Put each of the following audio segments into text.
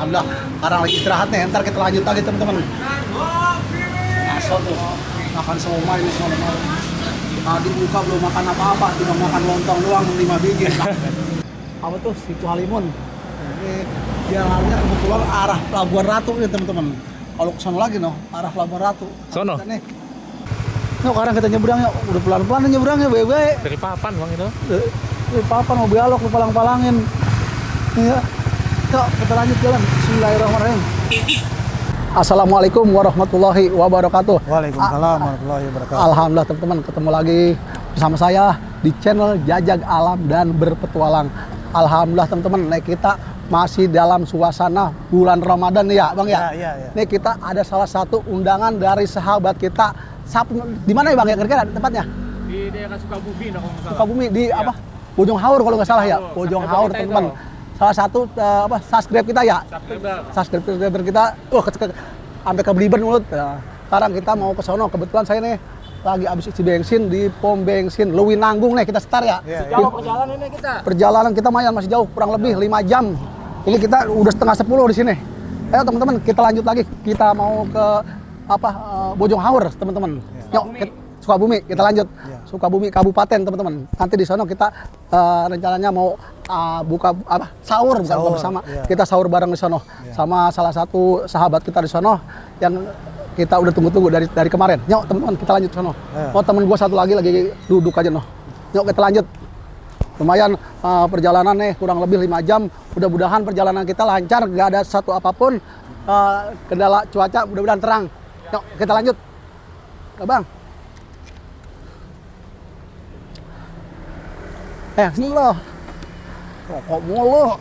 Alhamdulillah, sekarang lagi istirahat nih, ntar kita lanjut lagi teman-teman. Asal tuh, makan somai ini somai. Tadi buka belum makan apa-apa, cuma makan lontong doang 5 biji. Apa tuh, situ Halimun. Ini jalannya kebetulan arah Pelabuhan Ratu nih teman-teman. Kalau ke sana lagi noh, arah Pelabuhan Ratu. Sono. Nih. Yuk sekarang kita nyebrang yuk, udah pelan-pelan nyebrangnya baik-baik. Dari papan bang itu. Dari papan mau belok, lu palang-palangin. Iya. Yuk, kita lanjut jalan. Bismillahirrahmanirrahim. Assalamualaikum warahmatullahi wabarakatuh. Waalaikumsalam warahmatullahi wabarakatuh. Alhamdulillah teman-teman, ketemu lagi bersama saya di channel Jajag Alam dan Berpetualang. Alhamdulillah teman-teman, nih kita masih dalam suasana bulan Ramadan nih ya Bang ya. Iya. Nih kita ada salah satu undangan dari sahabat kita. Di mana ya Bang ya kira-kira tempatnya? Di daerah Sukabumi, kalau nggak salah. Sukabumi di Iya. apa? Bojong Haur kalau nggak salah ya. Haur. Bojong Subscriber Haur kita teman-teman. itu. Salah satu subscribe kita ya. Subscriber kita. Sampai ke Bliben mulut. Nah, sekarang kita mau ke sono. Kebetulan saya nih lagi habis isi bensin di pom bensin Lewinanggung nih, kita start ya. Iya, Jauh perjalanan ini kita. Perjalanan kita masih jauh, kurang lebih 5 jam. Ini kita udah setengah 10 di sini. Ayo teman-teman, kita lanjut lagi. Kita mau ke Bojong Haur, teman-teman. Yuk, Sukabumi, kita lanjut. Sukabumi Kabupaten, teman-teman. Nanti di sono kita rencananya mau buka sahur bukan buka bersama. Iya. Kita sahur bareng di sono sama salah satu sahabat kita di sono yang kita udah tunggu-tunggu dari kemarin. Yuk, teman-teman, kita lanjut ke sono. Oh, temen gua satu lagi duduk aja noh. Yuk, kita lanjut. Lumayan perjalanan nih kurang lebih 5 jam. Mudah-mudahan perjalanan kita lancar, nggak ada satu apapun kendala cuaca, mudah-mudahan terang. Yuk, kita lanjut. Bang. Sini loh. Rokok mulu.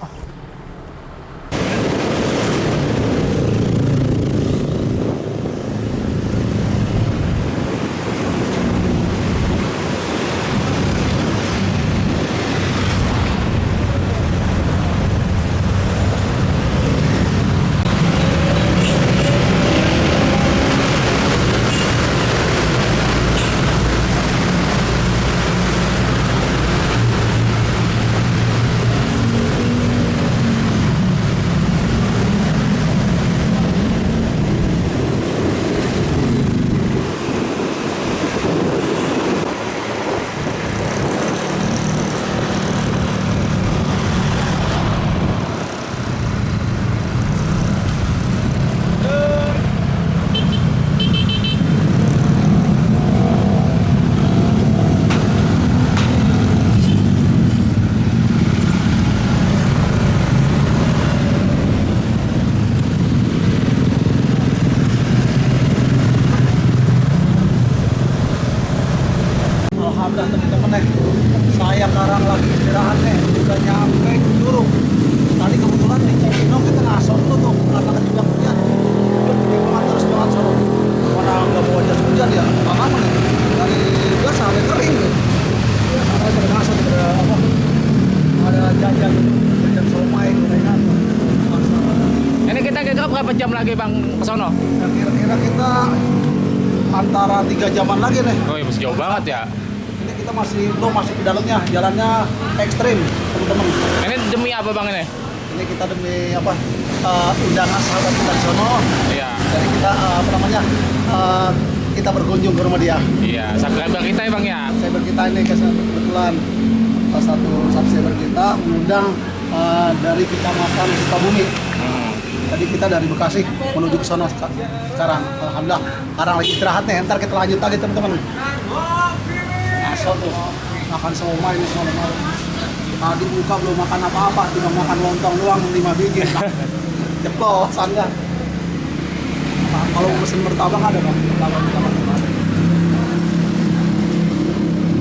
Alhamdulillah teman-teman nih, saya sekarang lagi istirahat nih, udah nyampe Curug. Tadi kebetulan di Cibinong kita ngasor tuh karena kejebak hujan. Gede banget terus banget sono. Mana nggak bawa jas hujan ya? Lama nih, dari gas sampai kering. Karena ada ngasor, ada jajan somai, gorengan. Ini kita kira berapa jam lagi bang ke sono? Dan kira-kira kita antara 3 jaman lagi nih. Oh iya, masih jauh banget ya. Ini kita masih di dalamnya, jalannya ekstrim teman-teman. Ini demi apa bang ini? Ini kita demi undangan sahabat kita di sono. Iya. Jadi kita kita berkunjung ke rumah dia. Iya, subscriber kita ya bang ya. Subscriber kita ini kebetulan salah satu subscriber kita mengundang dari Kecamatan Sukabumi. Tadi kita dari Bekasi menuju ke sana sekarang. Alhamdulillah, sekarang lagi istirahat nih, ntar kita lanjut lagi teman-teman. Asal tuh, makan somai ini somai. Tadi buka belum makan apa-apa, cuma makan lontong doang 5 biji. Ceplosan dah. Nah, kalau mesin martabak ada Bang? Martabak kita ada.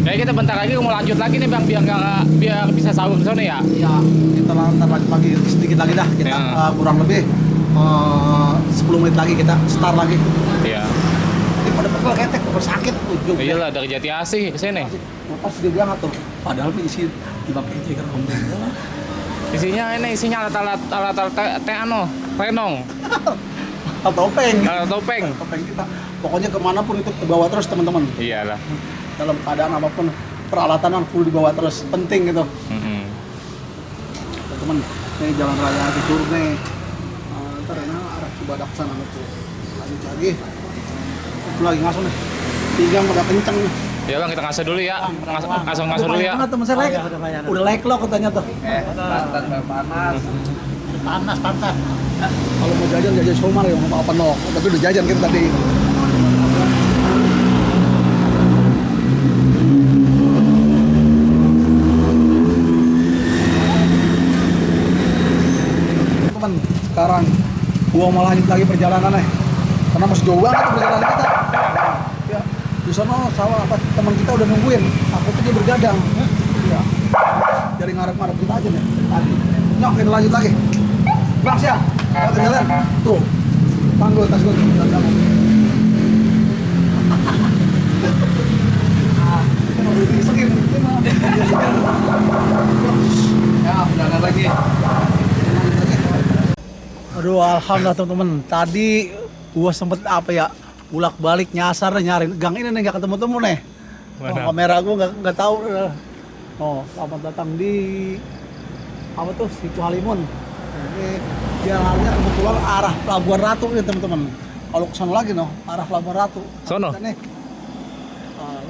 Jadi kita bentar lagi mau lanjut lagi nih bang, biar bisa sahur ke sono ya. Iya, kita ntar lanjut lagi sedikit lagi dah. Kita Ya. kurang lebih 10 menit lagi kita start lagi. Iya. Ini pada pegel ketek, pada sakit ujung. Iyalah dari Jati Asih ke sini. Pas dia bilang tuh, padahal isi 5 biji kan Isinya alat-alat renong, topeng. alat topeng. Topeng kita. Pokoknya kemanapun itu dibawa terus teman-teman. Iyalah. Dalam keadaan apapun peralatan full dibawa terus, penting gitu. Teman-teman, ini jalan raya di Curug nih. badak sana tuh. Lanjut lagi. Itu lagi ngasuh nih. Pinggang udah kenceng nih. Ya bang, kita ngasih dulu ya. Ngasuh dulu ya. Temen saya like. Udah like lo katanya tuh. Panas. Panas pantat. Kalau mau jajan somar ya mau apa no. Tapi udah jajan kita tadi. Teman, sekarang gua mau lanjut lagi perjalanannya. Karena masih jauh banget tuh perjalanan kita. Ya, di sana sawah apa teman kita udah nungguin. Aku tuh dia bergadang. Ya. Dari ngarep-ngarep kita aja nih tadi. Nyok, kita lanjut lagi. Bang siap, kita jalan. Tuh, panggul tas gue. Ya, udah lagi. Aduh, alhamdulillah teman-teman. Tadi gua sempet apa ya, bolak-balik nyasar nyari gang ini nih nggak ketemu-temu nih. Oh, kamera gua nggak tahu. Oh, selamat datang di apa tuh Situ Halimun. Ini jalannya kebetulan arah Pelabuhan Ratu nih teman-teman. Kalau ke sana lagi noh, arah Pelabuhan Ratu. Sono. Kita nih,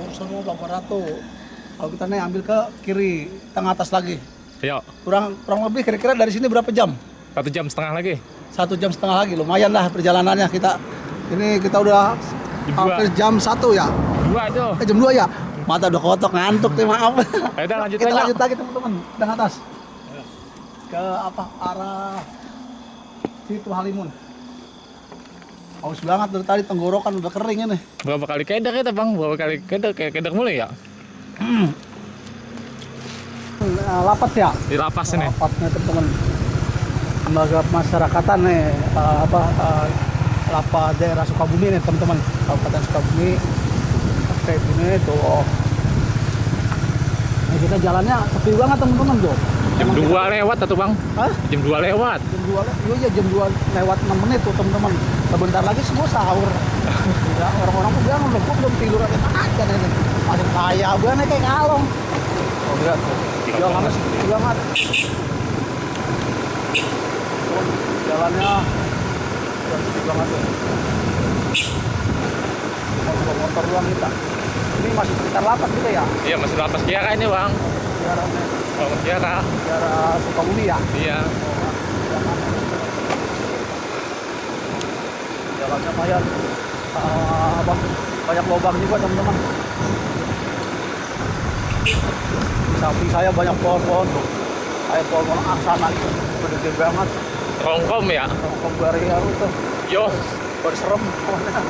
lurus sana Pelabuhan Ratu. Kalau kita nih ambil ke kiri, tengah atas lagi. Yuk, Kurang lebih kira-kira dari sini berapa jam? 1 jam setengah lagi. 1 jam setengah lagi, lumayan lah perjalanannya kita. Ini kita udah hampir jam 1 ya. 2 tuh. Jam 2 ya. Mata udah kotok ngantuk nih, maaf. Ayo udah lanjut Kita aja. lanjut lagi teman-teman, tengah atas. Ke apa? Arah Situ Halimun. Haus banget dari tadi, tenggorokan udah kering ini. Berapa kali keder kita bang? Berapa kali keder mulu ya? Lapas ya? Di lapas ini. Lapasnya teman-teman. Lembaga masyarakatan nih, lapas daerah Sukabumi nih teman-teman. Kabupaten Sukabumi. Kayak gini tuh. Nah, kita jalannya sepi banget teman-teman tuh. Jam 2 lewat atau bang? Hah? Jam 2 lewat. Jam 2 iya jam 2 lewat 6 menit tuh teman-teman. Sebentar lagi semua sahur. Ya, orang-orang tuh bilang udah belum tidur aja nih. Masih kaya banget kayak kalong. Oh lihat tuh. Jalannya sepi banget. Jalannya sepi banget tuh. Motor doang kita. Ini masih sekitar lapas gitu ya. Iya masih lapas Kiara ini bang. Jalannya Oh Kiara. daerah Sukabumi ya. Iya. Jalannya lumayan banyak lubang juga teman-teman. Di samping saya banyak pohon-pohon tuh. Kayak pohon aksana itu gede banget. Rongkom ya. Rongkom Bariaru tuh. Yo. Baru serem pohonnya.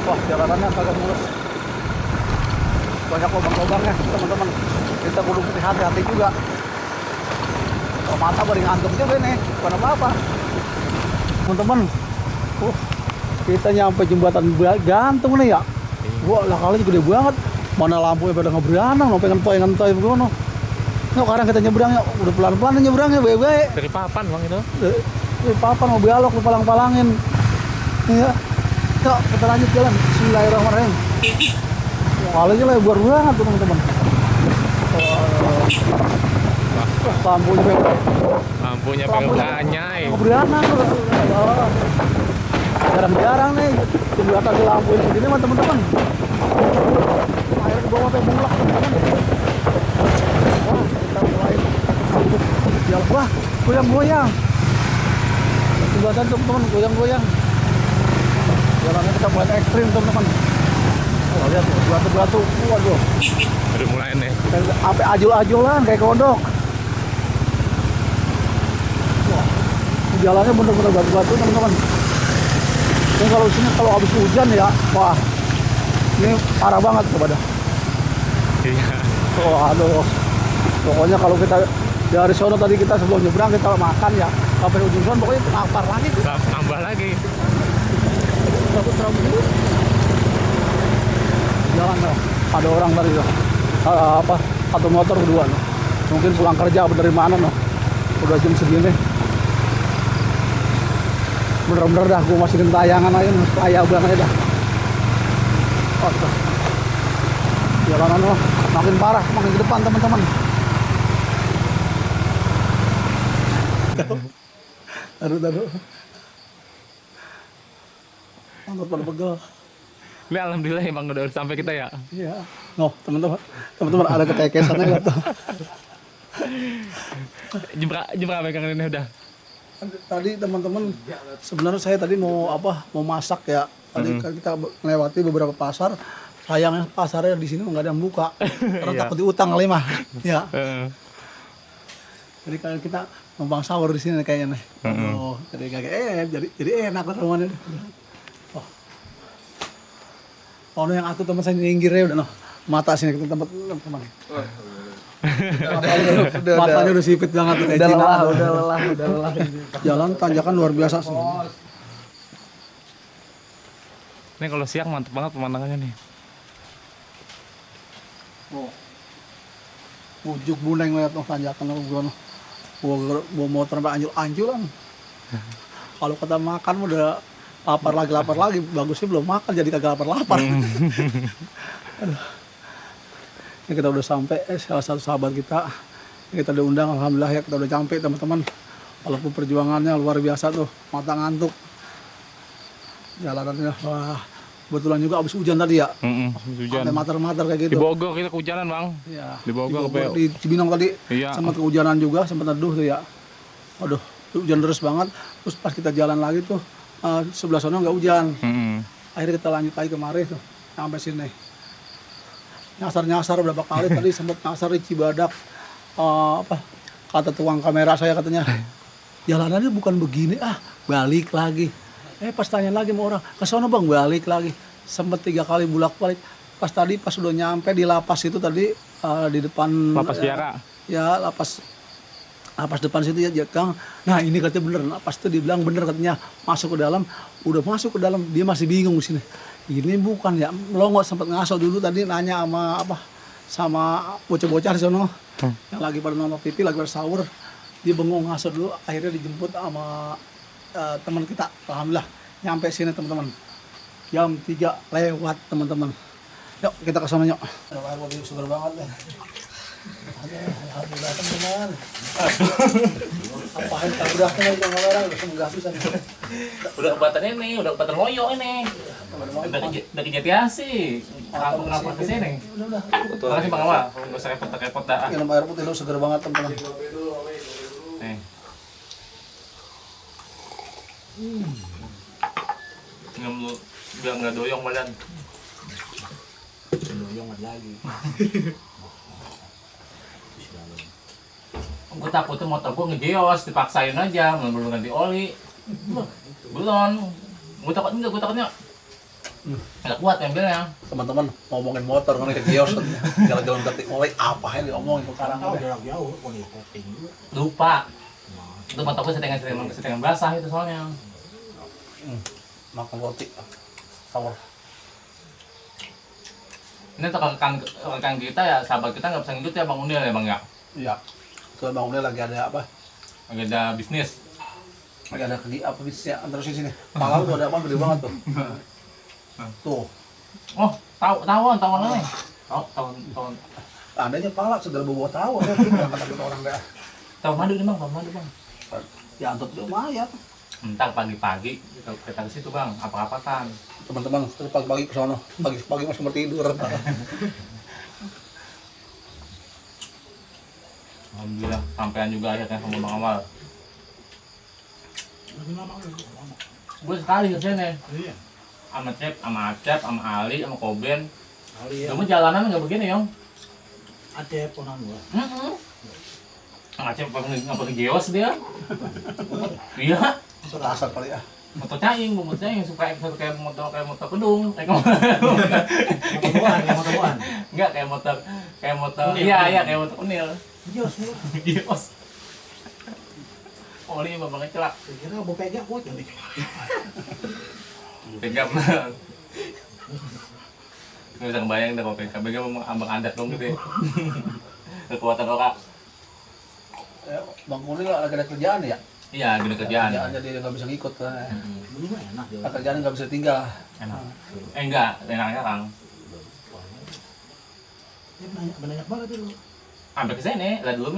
Wah jalanannya kagak mulus. Banyak lubang-lubangnya teman-teman. Kita kudu hati-hati juga. Kalau mata baru ngantuk juga nih, bukan apa-apa. Teman-teman, kita nyampe jembatan gantung nih ya. Wah, lah kali gede banget. Mana lampunya pada ngebranang, pengen ngentoi begono. Nah, sekarang kita nyebrang ya, udah pelan-pelan nyebrangnya, baik-baik. Dari papan bang itu. Papan mau belok, lu palang-palangin. Iya. Yuk, kita lanjut jalan. Bismillahirrahmanirrahim. Kalinya lebar banget tuh teman-teman. Lampunya bebek. Lampunya beranyai. Beranak. Jarang-jarang nih jembatan di lampu ini segini mah teman-teman. Air ke bawah tuh mengelak teman-teman. Wah, kita mulai. Jalan wah, goyang-goyang. Jembatan tuh teman-teman goyang-goyang. Jalannya kita buat ekstrim teman-teman. Oh, lihat tuh, batu-batu. Waduh. Udah mulai nih. Sampai ajul-ajulan kayak kodok. Wah, jalannya bener-bener batu-batu teman-teman. Ini kalau sini kalau habis hujan ya, wah, ini parah banget coba dah. Iya. Oh, aduh. Pokoknya kalau kita dari sono tadi kita sebelum nyebrang kita makan ya, sampai ujung sono pokoknya lapar lagi tuh. Nambah lagi. Serabut dulu. Jalan tuh, ada orang tadi tuh. Apa? Satu motor berdua tuh. Mungkin pulang kerja apa dari mana tuh. Udah jam segini. Bener-bener dah, gue masih gentayangan aja, kaya banget dah. Oh, tuh. Jalanan loh, makin parah, makin ke depan teman-teman. Taruh. Angkot pada pegel. Ini alhamdulillah emang udah sampai kita ya. Iya. No, teman-teman ada ketekesannya nggak tuh? Jam berapa Kang ini udah? Tadi teman-teman sebenarnya saya tadi mau masak ya. Tadi kan kita melewati beberapa pasar. Sayangnya pasarnya di sini nggak ada yang buka karena takut diutang kali mah. Ya. Jadi kalau kita numpang sahur di sini kayaknya nih. Oh, jadi enak lah rumahnya. Oh, yang aku teman saya nyinggirnya udah mata sini ke tempat teman. Matanya udah sipit banget tuh kayak Cina. Udah lelah. Jalan tanjakan luar biasa sih. Ini kalau siang mantep banget pemandangannya nih. Oh. Ujuk buneng lihat tanjakan gua motor sampai anjul-anjulan. Kalau kata makan udah lapar lagi, bagusnya belum makan jadi kagak lapar. Aduh. Ini kita udah sampai, salah satu sahabat kita udah undang, alhamdulillah ya kita udah sampai teman-teman. Walaupun perjuangannya luar biasa tuh, mata ngantuk. Jalanannya, wah, kebetulan juga abis hujan tadi ya. Hujan. Sampai mater-mater kayak gitu. Di Bogor kita kehujanan Bang. Ya, Di Bogor di Cibinong tadi, Iya. sempat kehujanan juga, sempat neduh tuh ya. Waduh, hujan deras banget. Terus pas kita jalan lagi tuh, sebelah sana nggak hujan. Akhirnya kita lanjut lagi kemari tuh, sampai sini. Nyasar berapa kali tadi sempat nyasar di Cibadak. Kata tukang kamera saya katanya, jalanannya bukan begini, balik lagi. Pas tanya lagi sama orang, ke sana Bang, balik lagi. Sempat 3 kali bolak-balik. Pas udah nyampe di lapas itu tadi, di depan Lapas Biara. Ya, lapas depan situ ya Kang. Nah, ini katanya bener. Lapas itu dibilang bener katanya masuk ke dalam. Udah masuk ke dalam, dia masih bingung di sini. Ini bukan ya, melongo sempat ngaso dulu tadi nanya sama bocah-bocah di sono yang lagi pada nonton TV, lagi pada sahur. Dia bengong ngaso dulu, akhirnya dijemput sama teman kita. Alhamdulillah nyampe sini teman-teman. Jam 3 lewat teman-teman. Yuk kita ke sana yuk. Air mobil seger banget ya. Alhamdulillah teman-teman. Apain tak udah kenal sama orang udah enggak bisa. Udah kebatan ini, udah kebatan loyo ini. Udah Jatiasi. Kenapa ke sini? Udah. Makasih Bang Awal, enggak usah repot dah. Minum air putih lu seger banget teman-teman. Nih. Biar nggak doyong badan. Doyong lagi. Gue takut tuh motor gue ngejeos, dipaksain aja, belum ganti oli. Belum. Gue takutnya nggak kuat ngambilnya. Teman-teman ngomongin motor kan ke kios jalan-jalan ganti oli apa yang diomongin sekarang udah jauh Lupa. Itu motor gue setengah basah itu soalnya. Makan roti sahur. Ini rekan kita ya, sahabat kita nggak bisa ngikut ya Bang Unil ya Bang ya? Iya. Soalnya Bang Unil lagi ada apa? Lagi ada bisnis. Lagi ada bisnisnya terus di sini. Palau tuh ada apa gede banget tuh. Tuh. Oh, tawon nih. Oh, tawon. Adanya pala segala bawa tawon ya. Kata orang dah. Tawon madu nih Bang, tawon madu Bang. Ya antut lumayan. Entar pagi-pagi kita ke situ Bang, apa-apaan. Teman-teman, terus pagi-pagi ke sono. Pagi-pagi masih mau tidur. Alhamdulillah, sampean juga akhirnya sama Bang Awal. Gue sekali kesini. Iya. Sama Acep, sama Ali, sama Koben. Ali ya. Cuma jalanan nggak begini Yong. Ada ponan gua. Acep nggak pakai geos dia. Iya. Serasa kali ya. Motor caing suka kayak motor pedung. Motor-motoran. Enggak kayak motor. Iya kayak motor Unil. Geos. Oli bapak ngecelak. Kira mau pegang kuat nanti. Pegang banget. Nggak bisa ngebayang deh kalau pegang abang adat dong gitu ya. Kekuatan orang. Bang Unil lagi ada kerjaan ya? Iya, gini kerjaan. Jadi nggak bisa ngikut. Dulu enak ya. Kerjaan nggak bisa tinggal. Enak. Enggak, enaknya Kang. Dia banyak banget itu. Sampai ke sini, lah dulu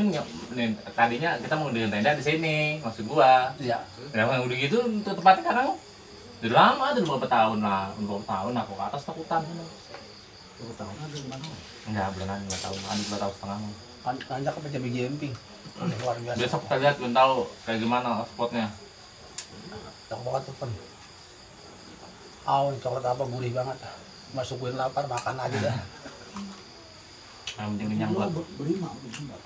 tadinya kita mau dengan tenda di sini, maksud gua. Iya. Nah, udah gitu untuk tempatnya sekarang udah lama, udah beberapa tahun aku ke atas takutan. 2 tahun ada di mana? Enggak, bulan 2 tahun, ada 2 tahun setengah. Nanjak ke PCB Camping. Luar biasa. Besok kita lihat, belum tahu kayak gimana spotnya. Cakep banget tuh kan. Coklat apa gurih banget. Masukin lapar makan aja dah. Yang penting kenyang buat berlima berlima.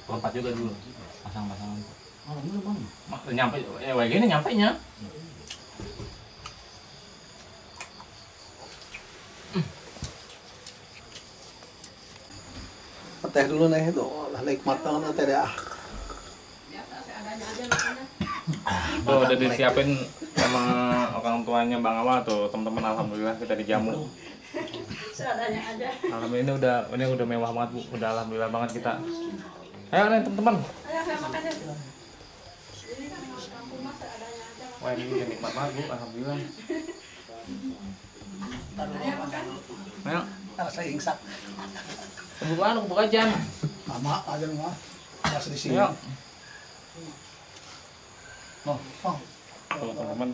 lompat juga dulu, pasang-pasangan. Malamnya mana? Nyampe, WG ini nyampe nya. Teh dulu nih itu, nikmat banget teh dah. Tuh udah disiapin sama orang tuanya Bang Awal tuh, teman-teman, alhamdulillah kita dijamu. Seadanya aja. Alhamdulillah ini udah mewah banget Bu, udah alhamdulillah banget kita. Ayo nih teman-teman. Ayo saya makan ya. Ini kan kalau kampung mah seadanya aja. Wah ini udah nikmat banget Bu, alhamdulillah. Ayo makan. Ayo, Saya ingsak. buka jam. Lama aja lu mah. Masih di sini. Ayo. Oh. Tuh teman-teman.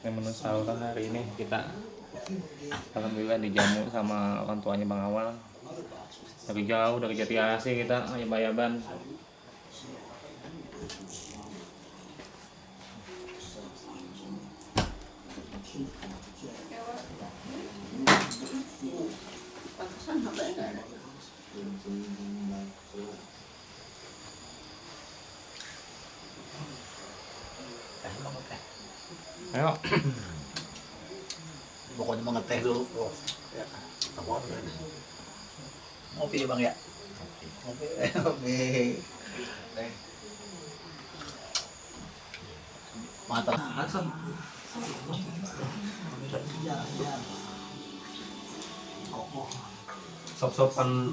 Yang menu sahur hari ini kita alhamdulillah dijamu sama orang tuanya Bang Awal. Dari jauh, dari Jatiasi kita ayam-ayaban. Pantesan HP enggak ada. Ayo. Pokoknya mau ngeteh dulu. Oh, ya. Apa ini? Ngopi ya Bang ya? Ngopi. Mantap. Sop-sopan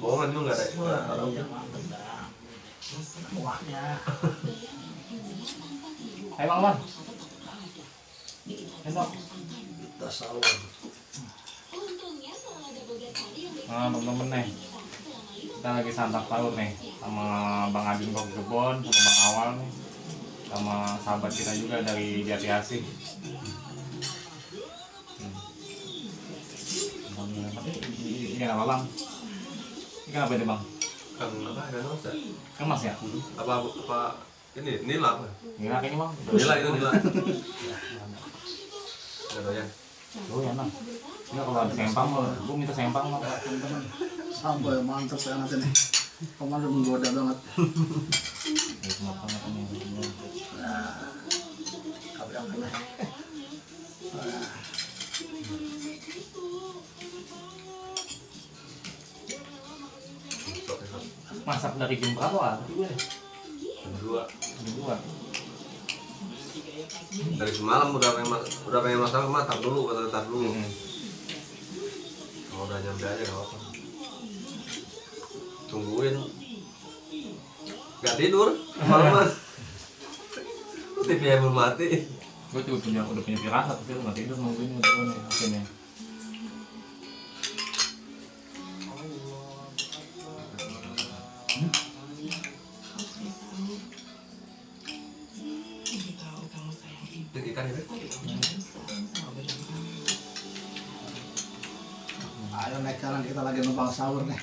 bohongan juga nggak ada. Kuahnya. Ayo Bang Awal. Endok. Kita sahur. Nah temen-temen nih, kita lagi santap sahur nih sama Bang Adin Kopi Kebon, sama Bang Awal nih, sama sahabat kita juga dari Jatiasi. Ini apa Bang? Ini apa ini Bang? Kan apa? Kan mas ya? Kemas ya? Apa ini nila apa? Nila kayaknya Bang. Nila itu nila. Nggak tahu ya. Oh ya Bang. Ini kalau ada sempang, gue minta sempang Bang. Teman-teman. Sambal mantap ya nanti nih. Kemarin menggoda banget. Ini cuma banget ini. Kabrak kena. Masak dari jam berapa? Dua. Jam 2. Dari semalam udah pengen masak matang dulu, kata tar dulu. Kalau udah nyampe aja nggak apa. Tungguin. Gak tidur malam mas. TV-nya belum mati. Gue tuh udah punya firasat, tapi nggak tidur nungguin nih hasilnya. Ikan itu. Ayo naik jalan, kita lagi numpang sahur nih.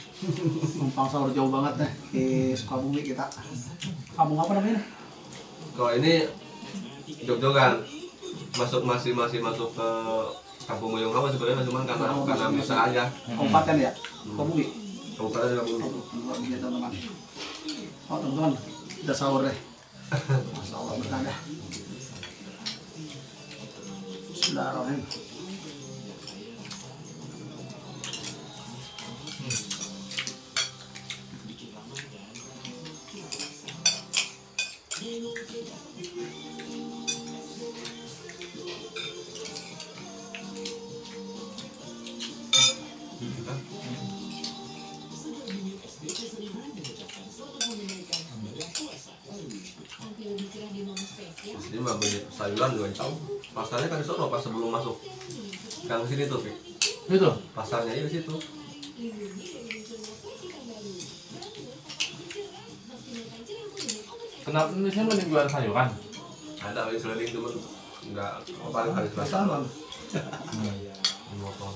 Numpang sahur jauh banget nih di Sukabumi kita. Kampung apa namanya? Kalau ini jog-jogan masih masuk ke Kampung Muyung Hawa sebenarnya cuma karena bisa aja. Kabupaten ya? Sukabumi. Kabupaten Kampung. Luar biasa teman-teman. Oh teman-teman, kita sahur deh. Masya Allah berkada. Bismillahirrahmanirrahim. Jadi mah beli sayuran juga tahu. Pasarnya kan di sono pas sebelum masuk gang sini tuh, Pik. Gitu. Pasarnya di situ. Kenapa Indonesia mending jualan sayuran? Ada yang keliling cuma nggak paling hari Selasa doang. Motor.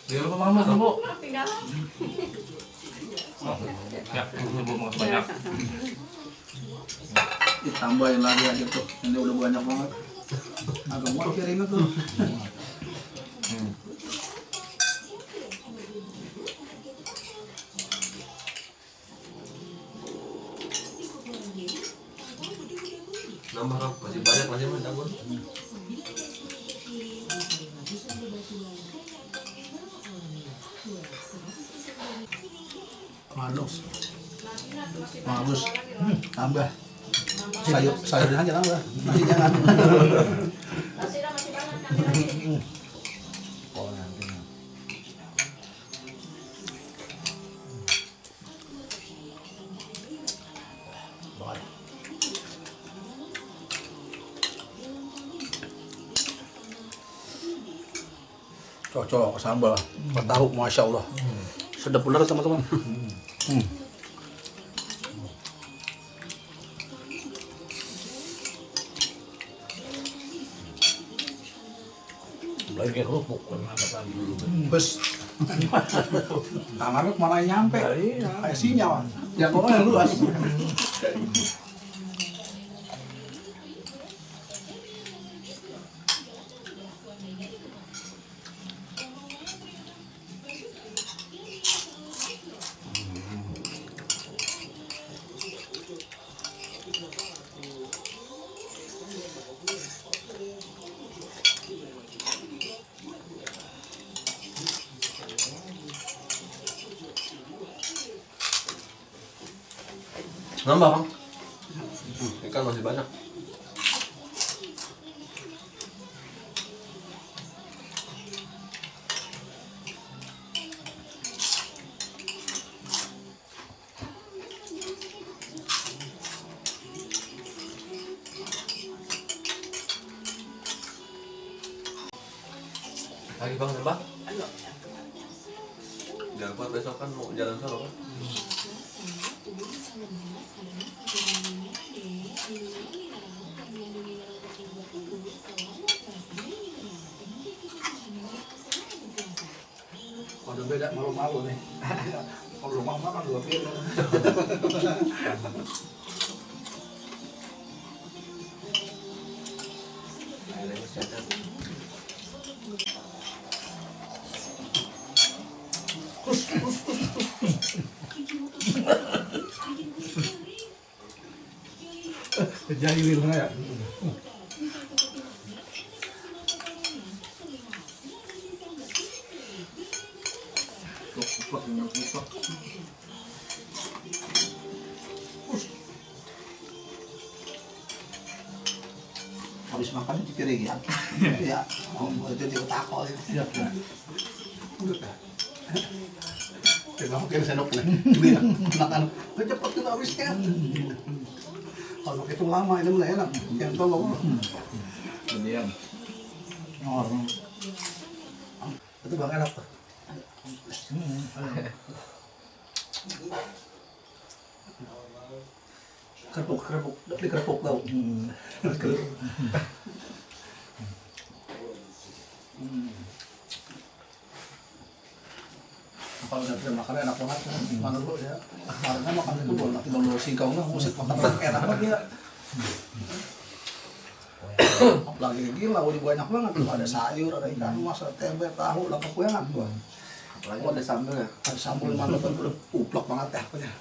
Dia lupa makan mas, Bu. Tinggal. Ya, Bu makasih banyak. Ditambahin lagi aja tuh, ini udah banyak banget. Agak mau kirimnya tuh. Nambah kan masih banyak masih mah campur. Bagus. Bagus. Tambah. Sayurnya aja tambah. Nasi jangan. Nasi dah masih banyak kan lagi. Oh nanti. Cocok sambal, tahu, masya Allah, sedap bener teman-teman. Lagi kerupuk mantap dulu. Bes, tangannya kemana nyampe? Iya. Kayak sinyal, yang ngomongnya luas. Nambah bang. Ikan masih banyak. Lagi bang nambah. Jangan lupa besok kan mau jalan sana kan. Udah beda malu-malu nih. Kalau rumah makan 2 piring. Jadi wilna ya. Habis makan di piring ya. Ya, itu di takol. Siap ya. Coba mungkin sendok nih. Biar makan cepat juga habisnya. Kalau itu lama ini mulai enak. Yang tolong. Kemudian. Itu bang enak tuh. Kerupuk, di kerupuk tau. Kalau udah terima makan enak banget, makan dulu ya. Karena makan itu boleh, nanti baru singkong lah, musik makan enak banget ya. Apalagi gila, udah banyak banget tuh. Ada sayur, ada ikan mas, ada tempe, tahu, lengkap banget tuh. Apalagi ada sambelnya. Ada sambal mantap, udah uplok banget ya.